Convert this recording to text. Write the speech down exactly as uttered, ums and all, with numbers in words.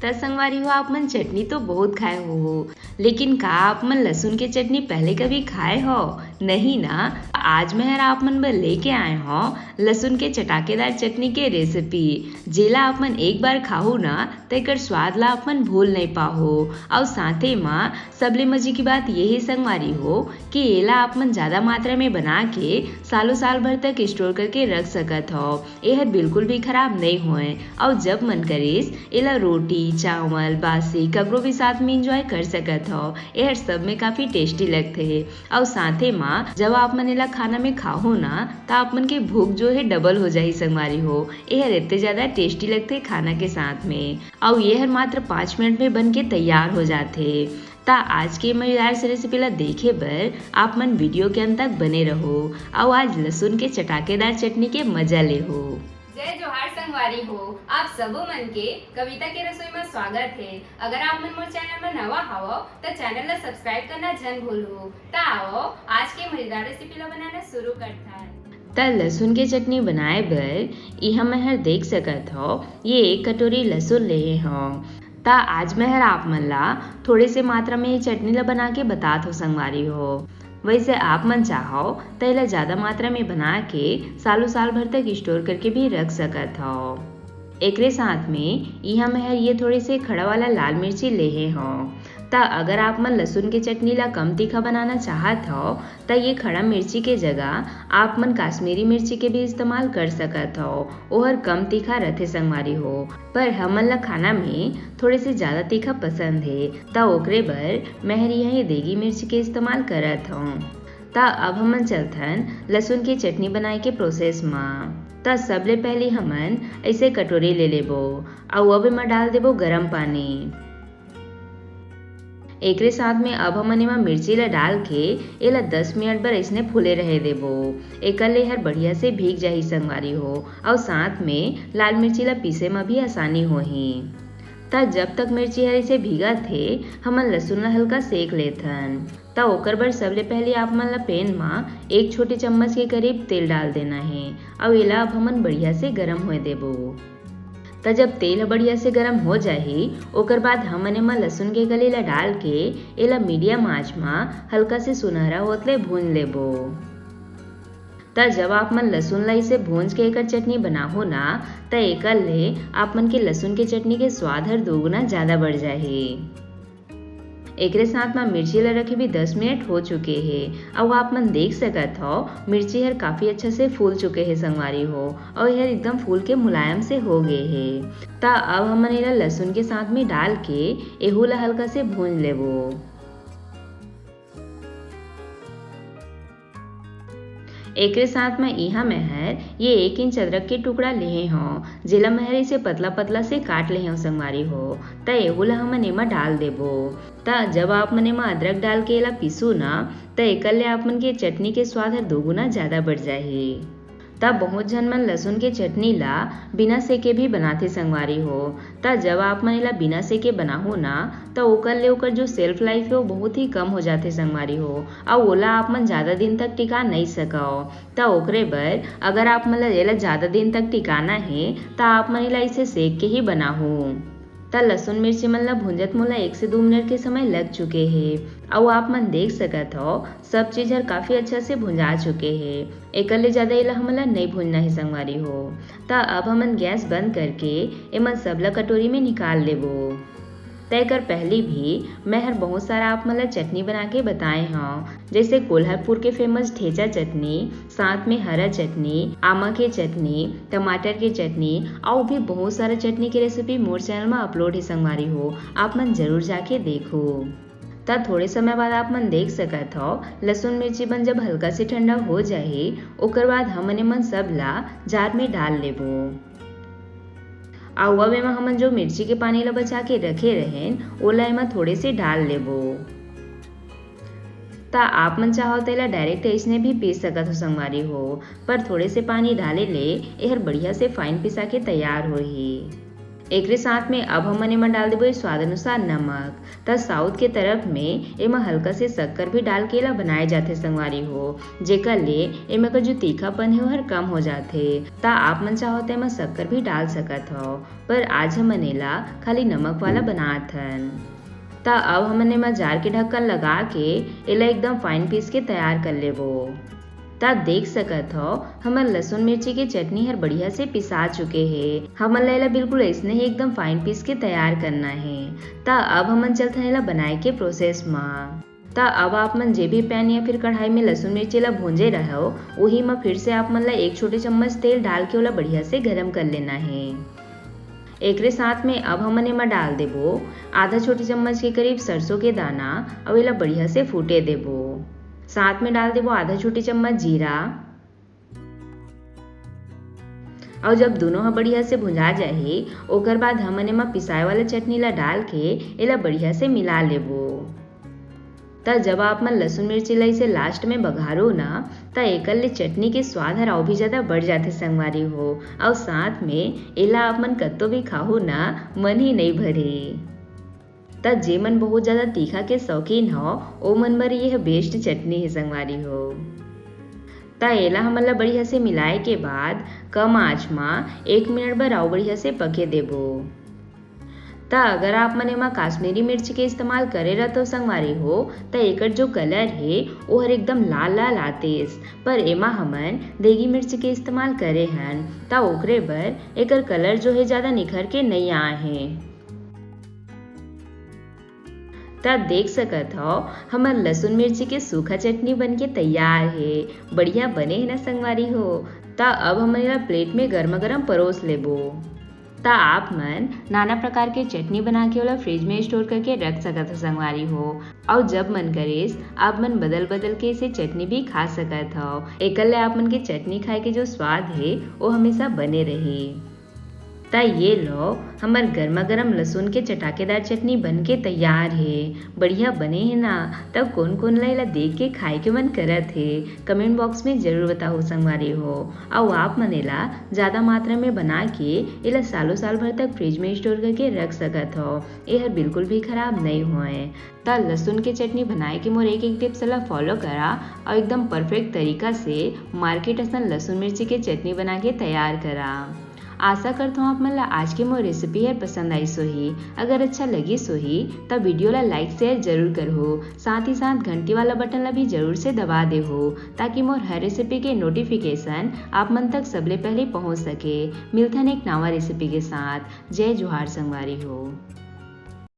त संगवारी हो, आप मन चटनी तो बहुत खाए हो, लेकिन का आप मन लहसुन के चटनी पहले कभी खाए हो? नहीं ना। आज मैं हर आप मन बर लेके आए हो लहसुन के चटाकेदार चटनी के रेसिपी, जेला आप मन एक बार खाहू ना, त एकर स्वाद ला आप मन भूल नहीं पाहो। अउ साथे म सबले मजे की बात ये हे संगवारी हो कि एला आप मन ज्यादा मात्रा में बना के सालों साल भर तक स्टोर करके रख सकत हो। एहर बिल्कुल भी खराब नहीं होए। अउ जब मन करिस, एला रोटी, चावल, बासी, ककरो भी साथ में एंजॉय कर सकत हो। एहर सब में काफी टेस्टी लगथे। अउ साथे म जब आप मन एला खाना में खाहो ना, त आप मन के भूख जो हे, डबल हो जाही संगवारी हो। एहर एते ज्यादा टेस्टी लगथे खाना के साथ में। अउ एहर मात्र पाँच मिनट में बन के तैयार हो जाथे। त आज के मजेदार से रेसिपी ला देखे बर आप मन वीडियो के अंत तक बने रहो। अउ आज लहसुन के चटाकेदार चटनी के मजा लेहो। जय जोहार संगवारी हो, आप सबो मन के कविता के रसोई में स्वागत हे। अगर आप मन मोर चैनल में नवा हवो, त चैनल ला सब्सक्राइब करना झन भूलहू। त आवो, आज के मजेदार रेसिपी ला बनाना शुरू करथन। त लहसुन के चटनी बनाए बर इहाँ मैं हर देख सकत हव, ये एक कटोरी लहसुन लेहे हव। त आज मैं हर आप मन ला थोड़े से मात्रा में ये चटनी ला बना के बतात हव संगवारी हो। वैसे आप मन चाहव त एला ज्यादा मात्रा में बना के सालों साल भर तक स्टोर करके भी रख सकत हव। एकरे साथ में इहाँ मैं हर ये थोड़े से खड़ा वाला लाल मिर्ची लेहे हव। त अगर आप मन लहसुन के चटनी ला कम तीखा बनाना चाहत हव, त ये खड़ा मिर्ची के जगह आप मन काश्मीरी मिर्ची के भी इस्तेमाल कर सकत हव। ओहर कम तीखा रथे संगवारी हो, पर हमन ला खाना में थोड़े से ज्यादा तीखा पसंद हे, त ओकरे बर मैं हर इहाँ ये देगी मिर्ची के इस्तेमाल करत हव। त अब हमन चलथन लहसुन के चटनी बनाए के प्रोसेस म। त सबले पहले हमन ऐसे कटोरी ले लेबो, अउ अब एमा डाल देबो गरम पानी। एकरे साथ में अब हमन एमा मिर्ची ला डाल के एला दस मिनट बर अइसने फूले रहे देबो। एकर ले हर बढ़िया से भीग जाही संगवारी हो, अउ साथ में लाल मिर्ची ला पीसे म भी आसानी होही। त जब तक मिर्ची हर अइसे भीगत हे, हमन लहसुन ला हल्का सेक लेथन। त ओकर बर सबले पहले आप मन ला पैन म एक छोटे चम्मच के करीब तेल डाल देना हे, अउ एला अब हमन बढ़िया से गरम होए देबो। त जब तेल ह बढ़िया से गरम हो जाही, ओकर बाद हमन एमा लहसुन के कली ला डाल के एला मीडियम आंच म हल्का से सुनहरा होत ले भूंज लेबो। त जब आप मन लहसुन ला इसे भूंज के एकर चटनी बनाहो ना, त एकर ले आप मन के लहसुन के चटनी के स्वाद हर दोगुना ज्यादा बढ़ जाही। एकरे साथ म मिर्ची ला रखे भी दस मिनट हो चुके हे, अउ आप मन देख सकत हव, मिर्ची हर काफी अच्छा से फूल चुके हे संगवारी हो, अउ एहर एकदम फूल के मुलायम से हो गए हे। त अब हमन एला लहसुन के साथ में डाल के एहू ला हल्का से भूंज लेबो। एकरे साथ म इहाँ मैं हर ये एक इंच अदरक के टुकड़ा लेहे हव, जेला मैं हर इसे पतला-पतला से काट लेहे हव संगवारी हो। त एहू ला हमन एमा डाल देबो। त जब आप मन एमा अदरक डाल के एला पीसू ना, त एकर ले आप मन के चटनी के स्वाद हर दोगुना ज्यादा बढ़ जाही। त बहुत झन मन लहसुन के चटनी ला बिना सेके भी बनाथे संगवारी हो। त जब आप मन एला बिना सेके बनाहू ना, त ओकर ले ओकर जो शेल्फ लाइफ हे, वो बहुत ही कम हो जाथे संगवारी हो, अउ ओला आप मन ज्यादा दिन तक टिका नइ सकव। त ओकरे बर अगर आप मन ला एला ज्यादा दिन तक टिकाना हे, त आप मन एला इसे सेक के ही बनाहू। त लहसुन मिर्ची मन ला भूंजत मोला एक से दू मिनट के समय लग चुके हे, अउ आप मन देख सकत हव, सब चीज हर काफी अच्छा से भुंजा चुके हे। एकर ले ज्यादा एला हमन ला नइ भूंजना हे संगवारी हो। त अब हमन गैस बंद करके एमन सब ला कटोरी में निकाल लेबो। त एकर पहली भी मैं हर बहुत सारा आप मन ला चटनी बना के बताए हव, जैसे कोल्हापुर के फेमस ठेचा चटनी, साथ में हरा चटनी, आमा के चटनी, टमाटर के चटनी, अउ भी बहुत सारा चटनी के रेसिपी मोर चैनल म अपलोड हे संगवारी हो, आप मन जरूर जाके देखो। त थोड़े समय बाद आप मन देख सकत हव, लहसुन मिर्ची मन जब हल्का से ठंडा हो जाही, ओकर बाद हमन एमन सब ला जार में डाल लेबो। अउ अब एमा हमन जो मिर्ची के पानी ला बचा के रखे रहेन, ओला एमा थोड़े से डाल लेबो। त आप मन चाहो त एला डायरेक्ट अइसने भी पीस सकत हो संगवारी हो, पर थोड़े से पानी डाले ले एहर बढ़िया से फाइन पिसा के तैयार होही। एकरे साथ में अब हमन एमा डाल देबो ये स्वाद अनुसार नमक। त साउथ के तरफ में एमा हल्का से शक्कर भी डाल के एला बनाए जाथे संगवारी हो, जेकर ले एमा का जो तीखापन हे ओहर कम हो जाथे। त आप मन चाहो त एमा शक्कर भी डाल सकत हव, पर आज हमन एला खाली नमक वाला बनात हन। त अब हमन एमा जार के ढक्कन लगा के एला एकदम फाइन पीस के तैयार कर लेबो। त देख सकत हव, हमर लहसुन मिर्ची के चटनी हर बढ़िया से पिसा चुके हे। हमन ला एला बिल्कुल अइसने ही एकदम फाइन पीस के तैयार करना हे। त अब हमन चलथन एला बनाए के प्रोसेस म। त अब आप मन जे भी पैन या फिर कढ़ाई में लहसुन मिर्ची ला भूंजे रहव, उही म फिर से आप मन ला एक छोटे चम्मच तेल डाल के ओला बढ़िया से गरम कर लेना हे। एकरे साथ में अब हमन एमा डाल देबो आधा छोटे चम्मच के करीब सरसों के दाना, अउ एला बढ़िया से फूटे देबो। साथ में डाल देबो आधा छोटे चम्मच जीरा। अउ जब दोनों ह बढ़िया से भुंजा जाही, ओकर बाद हमन एमा पिसाए वाला चटनी ला डाल के एला बढ़िया से मिला लेबो। त जब आप मन लहसुन मिर्ची ला इसे लास्ट में बघारो ना, त एकर ले चटनी के स्वाद हर अउ भी ज्यादा बढ़ जाथे संगवारी हो। अउ साथ में एला आप मन कत्तो भी खाहू ना, मन ही नइ भरे। त जेमन बहुत ज्यादा तीखा के शौकीन हो, ओमन बर यह बेस्ट चटनी हे संगवारी हो। त एला हमन ला बढ़िया से मिलाए के बाद कम आंच म एक मिनट बर अउ बढ़िया से पके देबो। त अगर आप मन एमा काश्मीरी मिर्च के इस्तेमाल करे रहतो संगवारी हो, त एकर जो कलर हे ओहर एकदम लाल लाल आतिस, पर एमा हमन देगी मिर्च के इस्तेमाल करे हन, त ओकरे बर एकर कलर जो हे ज्यादा निखर के नइ आए हे। त देख सकत हव, हमर लहसुन मिर्ची के सूखा चटनी बन के तैयार हे। बढ़िया बने हे ना संगवारी हो। त अब हमन एला प्लेट में गरमा गरम परोस लेबो। त आप मन नाना प्रकार के चटनी बना के ओला फ्रिज में स्टोर करके रख सकत हव संगवारी हो। अउ जब मन करिस, आप मन बदल बदल के इसे चटनी भी खा सकत हव। एकर ले आप मन के चटनी खाए के जो स्वाद हे, वो हमेशा बने रही। त ये लो, हमर गरमा गरम लहसुन के चटाकेदार चटनी बन के तैयार हे। बढ़िया बने हे ना? त कोन कोन ला एला देख के खाए के मन करत हे, कमेंट बॉक्स में जरूर बताहू संगवारी हो। अउ आप मन एला ज्यादा मात्रा में बना के एला सालों साल भर तक फ्रिज में स्टोर करके रख सकत हव। एहर बिल्कुल भी खराब नइ होए। त लहसुन के चटनी बनाए के मोर एक एक टिप्स ला फॉलो करा अउ एकदम परफेक्ट तरीका से मार्केट असन लहसुन मिर्ची के चटनी बना के तैयार करा। आशा करत हूँ आप मन ला आज के मोर रेसिपी हर पसंद आइस होही। अगर अच्छा लगिस होही त वीडियो ला लाइक शेयर जरूर करहू, साथ ही साथ घंटी वाला बटन ला भी जरूर से दबा देहू, ताकि मोर हर रेसिपी के नोटिफिकेशन आप मन तक सबले पहले पहुँच सके। मिलथन एक नवा रेसिपी के साथ। जय जोहार संगवारी हो।